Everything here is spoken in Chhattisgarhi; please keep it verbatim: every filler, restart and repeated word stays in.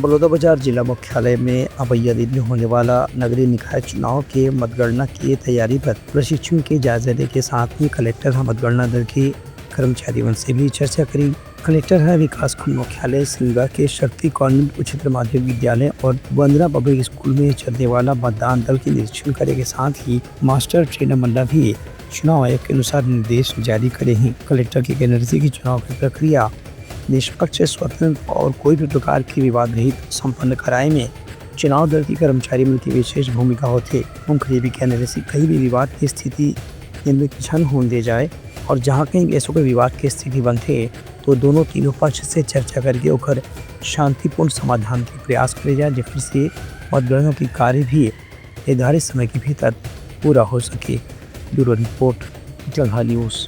बलौदाबाजार जिला मुख्यालय में अवइया दिन में होने वाला नगरीय निकाय चुनाव के मतगणना के तैयारी पर प्रशिक्षण के जायजा लेके साथ ही कलेक्टर ह मतगणना दल के कर्मचारी मन से भी चर्चा करी। कलेक्टर ह विकासखंड मुख्यालय सिमगा के शक्ति कॉन्वेंट उच्चतर माध्यमिक विद्यालय और वंदना पब्लिक स्कूल में चलने वाला मतदान दल के निरीक्षण करे के साथ ही मास्टर ट्रेनर मन ला भी चुनाव आयोग के अनुसार निर्देश जारी करे हे। कलेक्टर के कहना रहिसे कि चुनाव की प्रक्रिया निष्पक्ष, स्वतंत्र और कोई भी प्रकार की विवाद रहित संपन्न कराए में चुनाव दल के कर्मचारी मन की विशेष भूमिका होथे। उनकर ये भी कहना रहिसे कि कहीं भी विवाद की स्थिति इनमें क्षण होने दे जाए और जहां कहीं ऐसा कोई विवाद की स्थिति बनथे तो दोनों तीनों पक्ष से चर्चा करके ओकर शांतिपूर्ण समाधान के प्रयास करे जाए, जेकर से मतगणना के कार्य भी निर्धारित समय के भीतर पूरा हो सके। Bureau report, Jangha news.